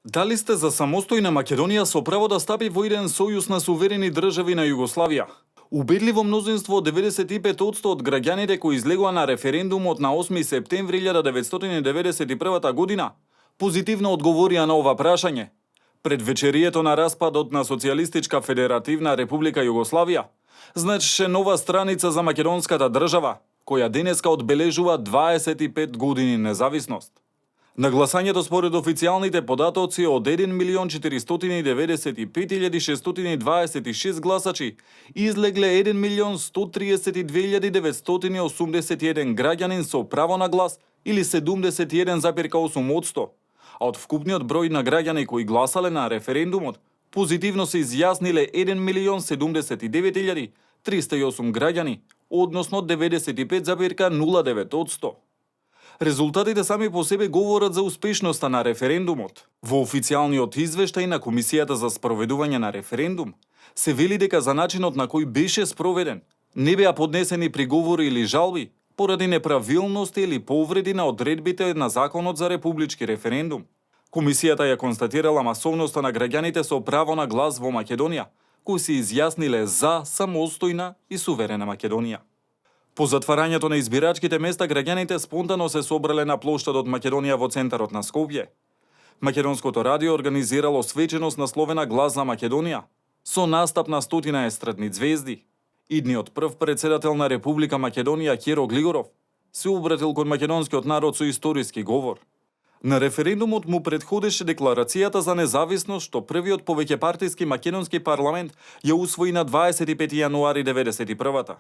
Дали сте за самостојна Македонија со право да стапи во еден сојуз на суверени држави на Југославија? Убедливо мнозинство од 95% од граѓаните кои излегоа на референдумот на 8 септември 1991 година позитивно одговорија на ова прашање. Пред вечерието на распадот на Социјалистичка Федеративна Република Југославија, значеше нова страница за македонската држава, која денеска одбележува 25 години независност. На гласањето според официјалните податоци од 1.495.626 гласачи излегле 1.132.981 граѓанин со право на глас или 71,8%, а од вкупниот број на граѓани кои гласале на референдумот, позитивно се изјасниле 1.079.308 граѓани, односно 95,09%. Резултатите сами по себе говорат за успешноста на референдумот. Во официјалниот извештај на Комисијата за спроведување на референдум се вели дека за начинот на кој беше спроведен не беа поднесени приговори или жалби поради неправилности или повреди на одредбите на Законот за републички референдум. Комисијата ја констатирала масовноста на граѓаните со право на глас во Македонија, кои се изјасниле за самостојна и суверена Македонија. По затварањето на избирачките места, граѓаните спонтано се собрале на плоштадот Македонија во центарот на Скопје. Македонското радио организирало свеченост насловена Глас за Македонија, со настап на стотина естрадни звезди. Идниот прв председател на Република Македонија Киро Глигоров се обратил кон македонскиот народ со историски говор. На референдумот му предходеше декларацијата за независност што првиот повеќепартиски македонски парламент ја усвои на 25 јануари 1991.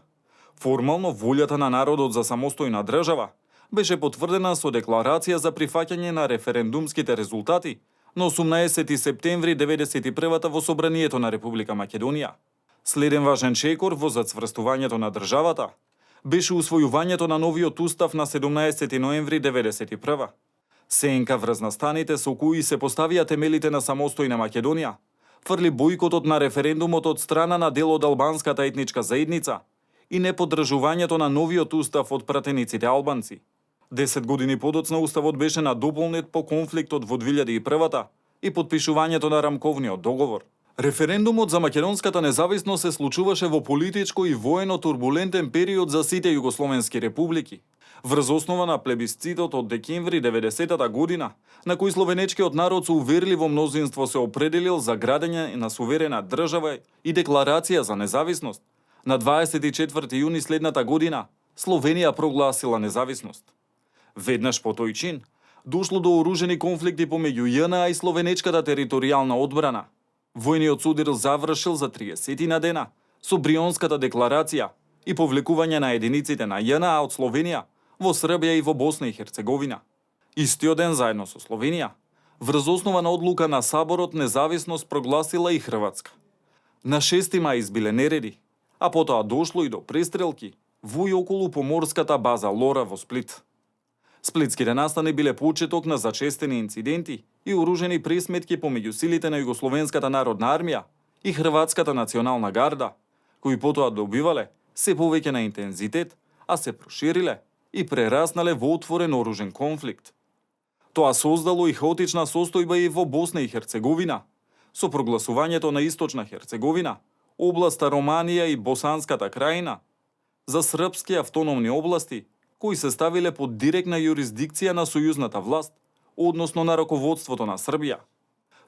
Формално, волјата на народот за самостојна држава беше потврдена со декларација за прифаќање на референдумските резултати на 18 септември 1991 во Собранието на Република Македонија. Следен важен чекор во зацврстувањето на државата беше усвојувањето на новиот устав на 17 ноември 1991. Сенка врз настаните со кои се поставија темелите на самостојна Македонија, фрли бојкотот на референдумот од страна на дел од албанската етничка заедница и неподржувањето на новиот устав од пратениците албанци. 10 години подоцна уставот беше надополнет по конфликтот во 2001 и подпишувањето на рамковниот договор. Референдумот за македонската независност се случуваше во политичко и воено турбулентен период за сите југословенски републики. Врз основа на плебисцитот од декември 90-та година, на кој словенечкиот народ со уверливо мнозинство се определил за градење на суверена држава и декларација за независност, на 24 јуни следната година Словенија прогласила независност. Веднаш по тој чин дошло до оружени конфликти помеѓу ЈНА и словенечката територијална одбрана. Војниот судир завршил за 30 дена со Брионската декларација и повлекување на единиците на ЈНА од Словенија во Србија и во Босна и Херцеговина. Истиот ден заедно со Словенија, врз основа на одлука на Саборот, независност прогласила и Хрватска. На 6 мај избиле нереди, а потоа дошло и до престрелки во и околу поморската база Лора во Сплит. Сплитските настани биле почеток на зачестени инциденти и оружени пресметки помеѓу силите на Југословенската народна армија и Хрватската национална гарда, кои потоа добивале се повеќе на интензитет, а се прошириле и прераснале во отворен оружен конфликт. Тоа создало и хаотична состојба и во Босна и Херцеговина, со прогласувањето на Источна Херцеговина, областа Романија и Босанската крајина за српски автономни области, кои се ставиле под директна јурисдикција на сојузната власт, односно на раководството на Србија.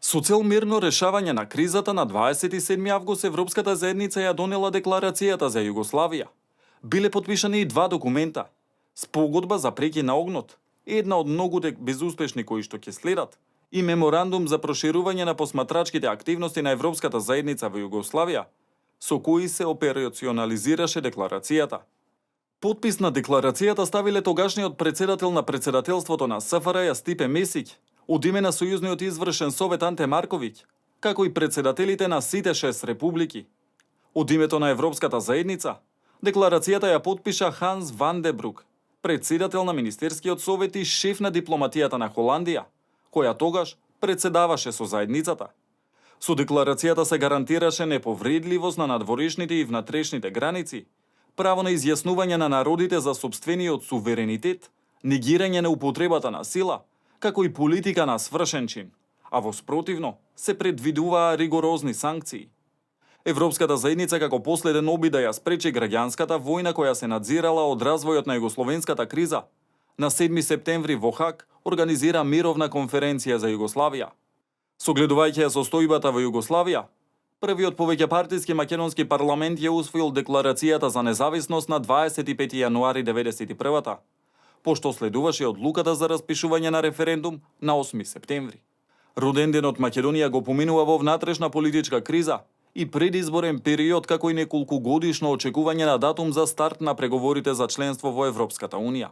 Со цел мирно решавање на кризата на 27 август Европската заедница ја донела декларацијата за Југославија. Биле подпишани и два документа: спогодба за прекин на огнот, една од многуте безуспешни кои што ќе следат, и меморандум за проширување на посматрачките активности на Европската заедница во Југославија, со кои се операционализираше декларацијата. Подпис на декларацијата ставиле тогашниот председател на председателството на СФРЈ Стипе Месиќ, од име на Сојузниот извршен совет Анте Марковиќ, како и председателите на сите 6 републики. Од името на Европската заедница, декларацијата ја подпиша Ханс ван де Брук, председател на Министерскиот совет и шеф на дипломатијата на Холандија, која тогаш председаваше со заедницата. Со декларацијата се гарантираше неповредливост на надворешните и внатрешните граници, право на изјаснување на народите за сопствениот суверенитет, негирање на употребата на сила, како и политика на свршен чин, а во спротивно се предвидуваа ригорозни санкции. Европската заедница како последен обид да ја спречи граѓанската војна која се надзирала од развојот на југословенската криза, на 7 септември во Хаг организира мировна конференција за Југославија. Согледувајќи ја состојбата во Југославија, првиот повеќепартиски македонски парламент ја усвоил декларацијата за независност на 25 јануари 1991, пошто следуваше одлуката за распишување на референдум на 8 септември. Роденденот Македонија го поминува во внатрешна политичка криза и предизборен период како и неколку годишно очекување на датум за старт на преговорите за членство во Европската Унија.